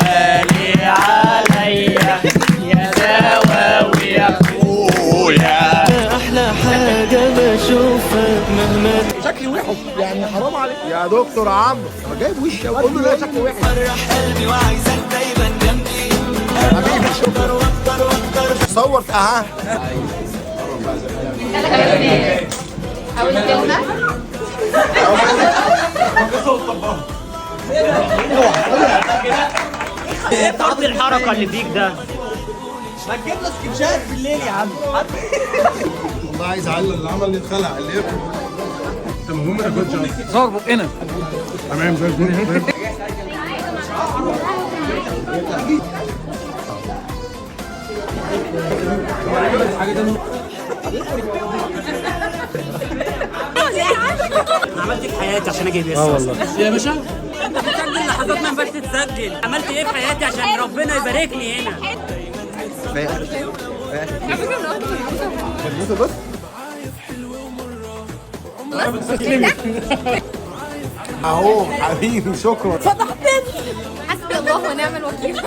غالي عليا يا زواوي يا اخويا. احلى حاجة بشوفها مهما شكلي وحش يعني، حرام عليك يا دكتور عمرو. انا جايب وشي اقول له لا شكلي وحش. فرح قلبي وعايزك دايما جنبي. حبيبي شكرا. واكتر واكتر. صور اها. أول كلمة. ايه فرط الحركة اللي فيك ده؟ ما تجيب له سكتشات بالليل يا عم. والله عايز اعلق اللي عمل اللي اتخلع اللي ياكل. انت المهم ما تاكلش. صور بقنا. تمام زي الفل. انا عملت ايه في حياتي عشان اجي بس؟ اه والله يا باشا بتسجل لحظات ما ينفعش تتسجل. عملت ايه في حياتي عشان ربنا يباركني هنا؟ بس اهو حبيبي شكرا. حسبي الله ونعم الوكيل.